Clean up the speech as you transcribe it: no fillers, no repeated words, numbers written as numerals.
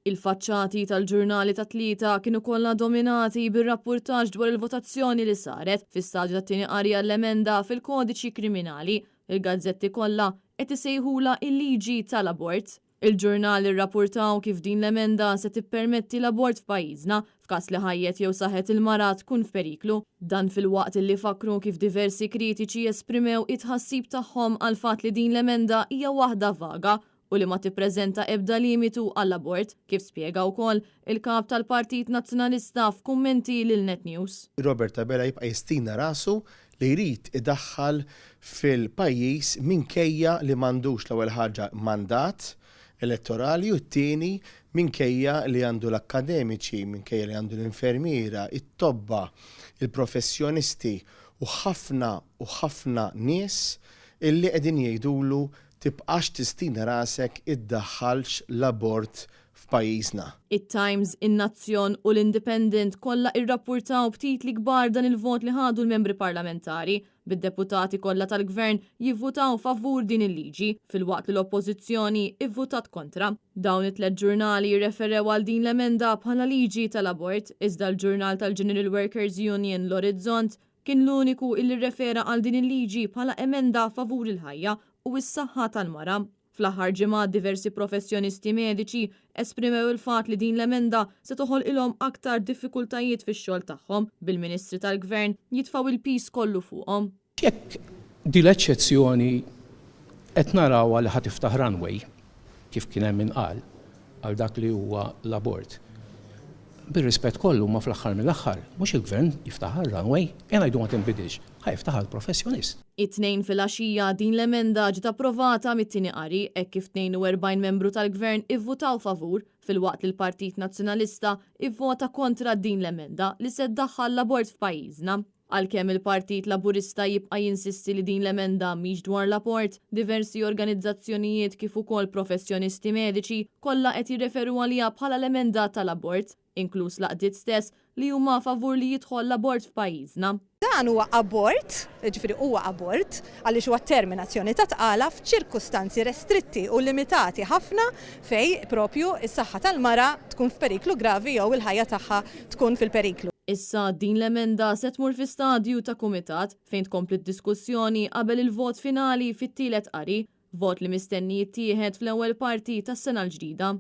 Il-faċċati tal-ġurnali tat-Tlieta kienu kollha dominati bir-rappurtaġġ dwar il-votazzjoni li saret fi stadju tat-tieni qari għall-emenda fil-Kodiċi Kriminali. Il-gazzetti kollha qed isejħulha il-liġi tal-abort. Il-ġurnali rrappurtaw kif din l-emenda se tippermetti l-abort f'pajjiżna f'każ li ħajjet jew saħħet il-mara tkun f'periklu. Dan filwaqt illi fakkru kif diversi kritiċi esprimew it-tħassib tagħhom għall-fatt li din l-emenda hija waħda vaga u li ma tippreżenta ebda limitu għall-abort, kif spjega wkoll il-Kap tal-Partit Nazzjonalista f'kummenti lil Net News. Robert Abela jibqa' jistina rasu li jrid idaħħal fil-pajjiż minkejja li m'għandux l-ewwel ħaġa mandat elettorali u t-tieni minkejja li għandu l-akkademiċi, minkejja li għandu l-infermiera, it-tobba, il-professjonisti u ħafna u ħafna nies illi qegħdin jgħidulu Tibqax tistina rasek iddaħħalx l-abort f'pajjiżna. It-Times, In-Nazzjon u l-Independent kollha irrappurtaw b'titli kbar dan il-vot li ħadu l-membri parlamentari, bid-deputati kollha tal-Gvern jivvutaw favur din il-liġi, filwaqt li l-Oppożizzjoni ivvutat kontra. Dawn it-tlett ġurnali rreferew għal din l-emenda bħala liġi tal-abort, iżda l-ġurnal tal-General Workers Union l-Orizzont Kien l-uniku illi rrefera għal din il-liġi bħala emenda favur il-ħajja u s-saħħa tal-mara. Fl-aħħar ġimgħat diversi professjonisti mediċi esprimew il-fatt li din l-emenda se toħolqilhom aktar diffikultajiet fix-xogħol tagħhom, bil-Ministri tal-Gvern jitfgħu il-piż kollu fuqhom. Jekk din l-eċċezzjoni qed narawha li ħa tiftaħ runway, kif kien hemm min qal, għal dak li huwa l-abort, bir-rispett kollu imma fl-aħħar mill-aħħar mhux il-Gvern jiftaħha r-runway, ejja ngħidu ma tinbidilx, ħa jiftaħha l-professjonist. It-Tnejn filgħaxija din l-emenda ġiet approvata mit-tieni qari hekk kif 42 membru tal-Gvern ivvutaw favur filwaqt li l-Partit Nazzjonalista ivvota kontra din l-emenda li se ddaħħal l-abort f'pajjiżna. Għalkemm il-Partit Laburista jibqa' jinsisti li din l-emenda mhix dwar l-abort, diversi organizzazzjonijiet kif ukoll professjonisti mediċi kollha qed jirreferu għaliha bħala l-emenda tal-abort, inkluż l-għaqdiet stess li huma favur li jidħol l-abort f'pajjiżna. Dan huwa abort, jiġifieri huwa abort, għaliex huwa terminazzjoni ta' tqala f'ċirkustanzi restritti u limitati ħafna fejn propju s-saħħa tal-mara tkun f'periklu gravi jew il-ħajja tagħha tkun fil-periklu. Issa din l-emenda se tmur fi stadju ta' kumitat fejn tkompli d-diskussjoni qabel il-vot finali fit-tielet qari, vot li mistenni jittieħed fl-ewwel parti tas-sena l-ġdida.